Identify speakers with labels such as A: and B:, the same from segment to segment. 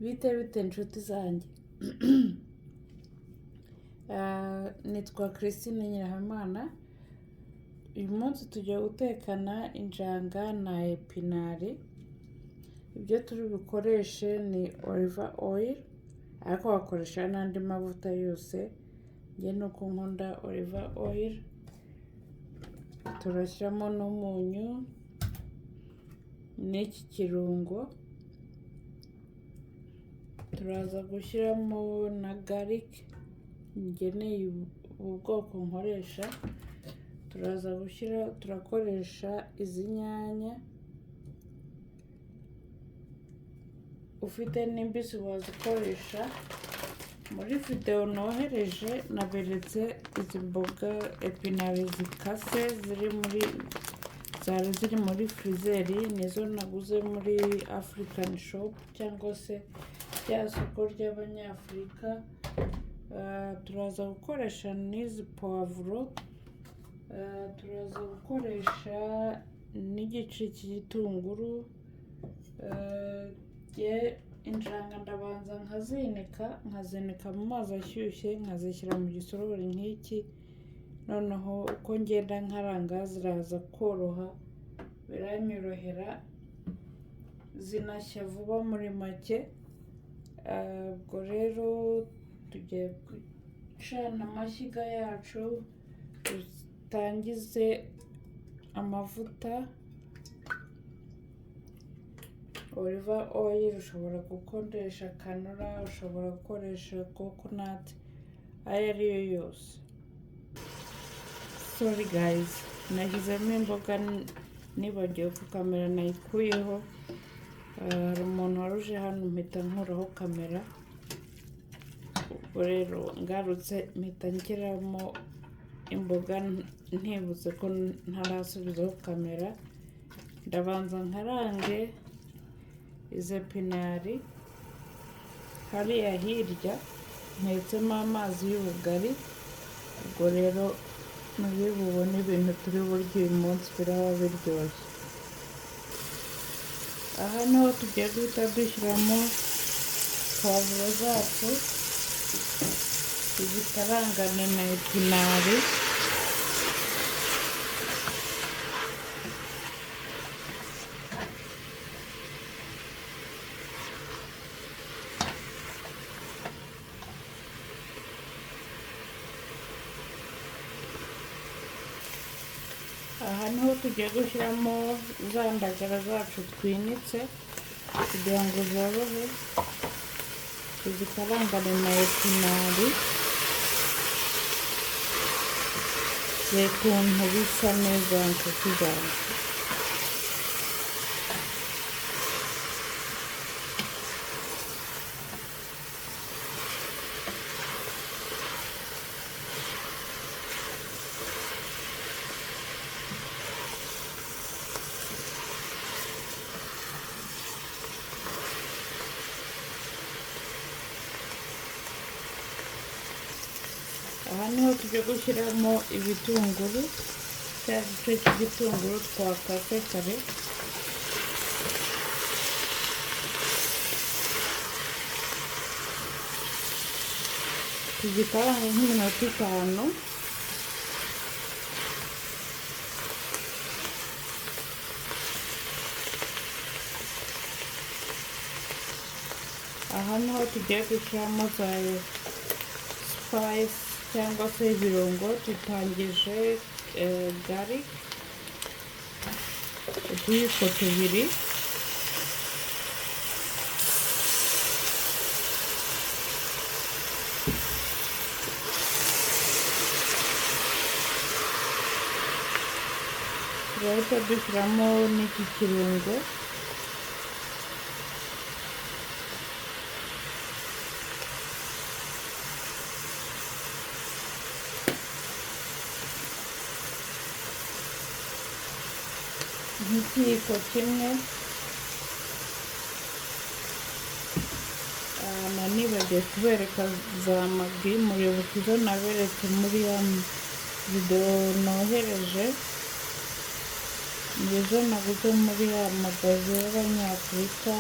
A: Bite bite nshuti zanjye? Nitwa Christine Nyirahabimana. Uyu munsi tugiye gutekana injanga na epinari. Ibyo turi bukoreshe ni olive oil, ariko wakoresha n'andi mavuta yose. Njye ni uko nkunda olive oil. Turashyiramo n'umunyu n'iki kirungo. Turaza gushyiramo na garlic, njye ni ubu bwoko nkoresha. Turaza gushyira, turakoresha izi nyanya, ufite n'imbisi wazikoresha. Muri videwo nohereje naberetse izi mboga epinari zikase ziri muri zari ziri muri freezer, nizo naguze muri African shop cyangwa se rya soko ry'Abanyafurika. Turaza gukoresha n'izi puwavuro, turaza gukoresha n'igice cy'igitunguru. Injanga ndabanza nkazinika, nkazinika mu mazi ashyushye, nkazishyira mu gisorori nk'iki, noneho uko ngenda nkaranga ziraza koroha, biranyorohera, zinashya vuba muri make. Ubwo rero tugiye gucana amashyiga yacu, dutangize amavuta. Olive oil, ushobora gukoresha canola, ushobora gukoresha coconut, ayo ariyo yose. Sorry guys, nashyizemo imboga nibagiwe ko kamera nayikuyeho. Hari umuntu wari uje hano mpita nkuraho kamera. Ubwo rero ngarutse mpita nshyiramo imboga ntibutse ko ntarasubizaho kamera. Ndabanza nkarange izi epinari. Hariya hirya ntetsemo amazi y'ubugari. Ubwo rero muri bubone ibintu turi burye uyu munsi biraba biryoshye. Aha niho tugiye guhita dushyiramo puwavuro zacu, tuzikarangane na epinari. Aha niho tugiye gushyiramo za ndagara zacu twinitse kugira ngo zorohe, tuzikarangane na epinari, ukuntu bisa neza nshuti zanjye. Aha niho tujya gushyiramo ibitunguru, cya gice cy'igitunguru twakase kare. Tugikaranga nk'iminota 5. Aha niho tugiye gushyiramo za spice cyangwa se ibirungo. Tutangije garlic utuyiko tubiri, turahita dushyiramo n'iki kirungo. Nk'ikiyiko kimwe. Nibagiwe kubereka za Maggi, muribuka izo naberetse muri ya videwo nohereje, nizo naguze muri ya magazi y'Abanyafurika.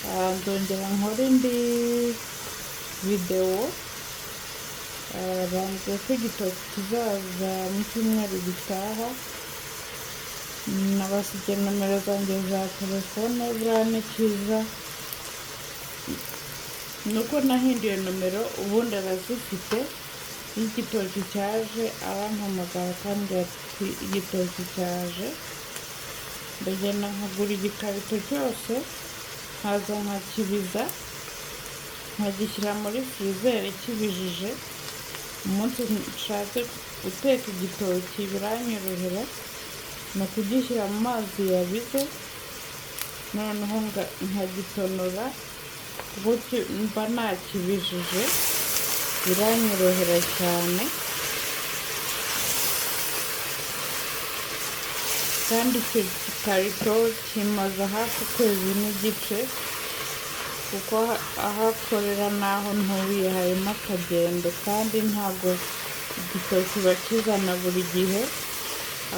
A: Nzongera nkore indi videwo. Bambwiye ko igitoki kizaza mu cyumweru gitaha. Nabasigiye nomero zanjye za telefone. Buriya ni cyiza ni uko nahinduye nomero, ubundi arazifite. Iyo igitoki cyaje arampamagara akambwira ati: "Igitoki cyaje." Ndagenda nkagura igikarito cyose, nkaza nkakibiza, nkagishyira muri freezer kibijije. Umunsi nshatse guteka igitoki biranyorohera, ni ukugishyira mu mazi yabize, noneho nkagitonora kuko mba nakibijije, biranyorohera cyane. Kandi icyo gikarito kimaze hafi ukwezi n'igice, kuko aho akorera n'aho ntuye harimo akagendo, kandi ntabwo igitoki bakizana buri gihe.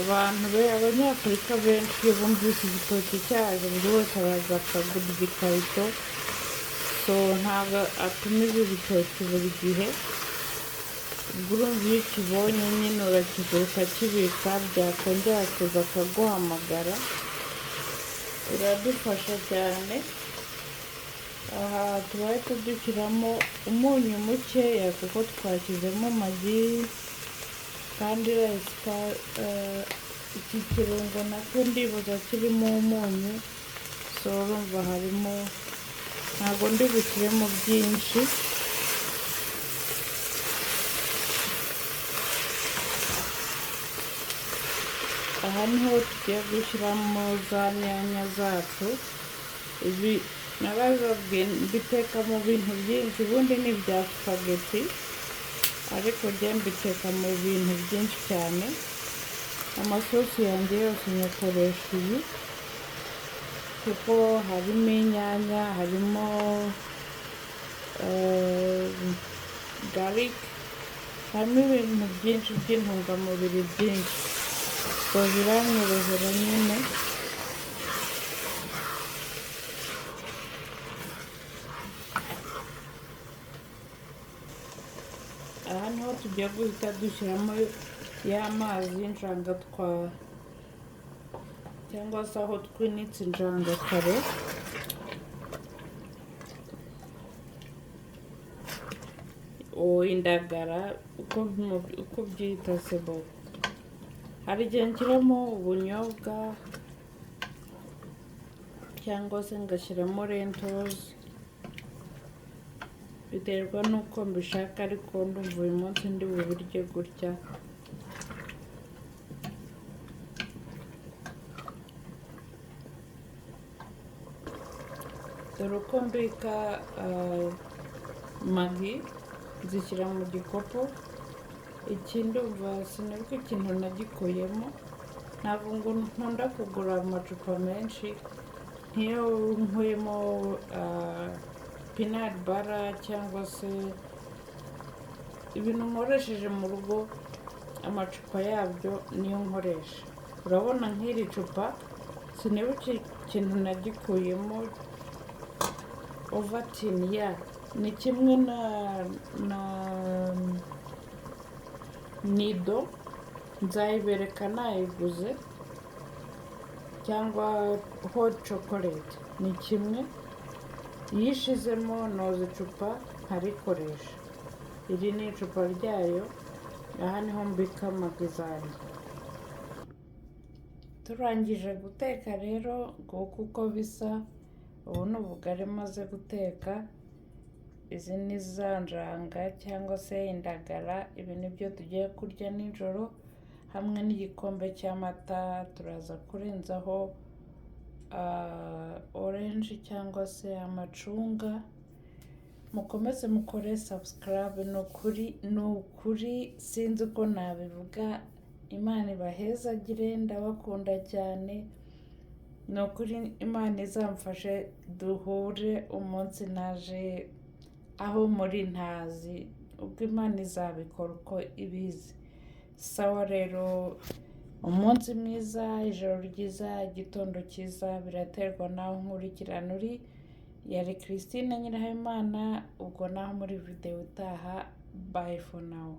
A: Abantu be, Abanyafurika benshi, iyo bumvise igitoki cyaje, buri wese araza akagura igikarito. So ntabwo atumiza ibitoki buri gihe. Ubwo urumva iyo ukibonye nyine urakigura ukakibika, byakongera kuza akaguhamagara. Biradufasha cyane. Aha turahita dushyiramo umunyu mukeya kuko twashyizemo Maggi, kandi iki kirungo nacyo ndibuza kirimo umunyu. So urumva harimo, ntabwo ndi bushyiremo byinshi. Aha niho tugiye gushyiramo za nyanya zacu. Ibi narabibabwiye, mbiteka mu bintu byinshi. Ubundi ni ibya spaghetti, ariko njye mbiteka mu bintu byinshi cyane. Amasosi yanjye yose nyakoresha iyi, kuko harimo inyanya, harimo garlic, harimo ibintu byinshi by'intungamubiri byinshi. So biranyorohera nyine. Aha niho tugiye guhita dushyiramo ya mazi y'injanga twa cyangwa se aho twinitse injanga kare. O indagara, uko byita sebo. Hari igihe nshyiramo ubunyobwa cyangwa se ngashyiramo lentils, biterwa n'uko mbishaka, ariko ndumva uyu munsi ndi bubirye gutya. Dore uko mbika Maggi: nzishyira mu gikopo iki. Ndumva sinibuka ikintu nagikuyemo. Ntabwo ngo nkunda kugura amacupa menshi. Nk'iyo nkuyemo peanut butter cyangwa se ibintu nkoresheje mu rugo, amacupa yabyo niyo nkoresha. Urabona nk'iri cupa, sinibuka ikintu nagikuyemo. Ovaltine ya ni kimwe na Nido, nzayibereka nayiguze, cyangwa hot chocolate, ni kimwe. Iyo ishizemo noza icupa nkarikoresha. Iri ni icupa ryayo. Aha niho mbika Maggi zanjye. Turangije guteka rero, nguko uko bisa. Ubu ni ubugari maze guteka. Izi ni za njanga cyangwa se indagara. Ibi ni byo tugiye kurya nijoro hamwe n'igikombe cy'amata. Turaza kurenzaho orange cyangwa se amacunga. Mukomeze mukore subscribe. Ni ukuri, ni ukuri, sinzi uko nabivuga. Imana ibahezagire, ndabakunda cyane. Ni ukuri, Imana izamfashe duhure umunsi naje aho muri ntazi. Ubwo Imana izabikora uko ibizi. Sawa rero, umunsi mwiza, ijoro ryiza, igitondo cyiza, biraterwa n'aho nkurikirana uri. Yari Christine Nyirahabimana, ubwo naho muri videwo itaha. Bye for now.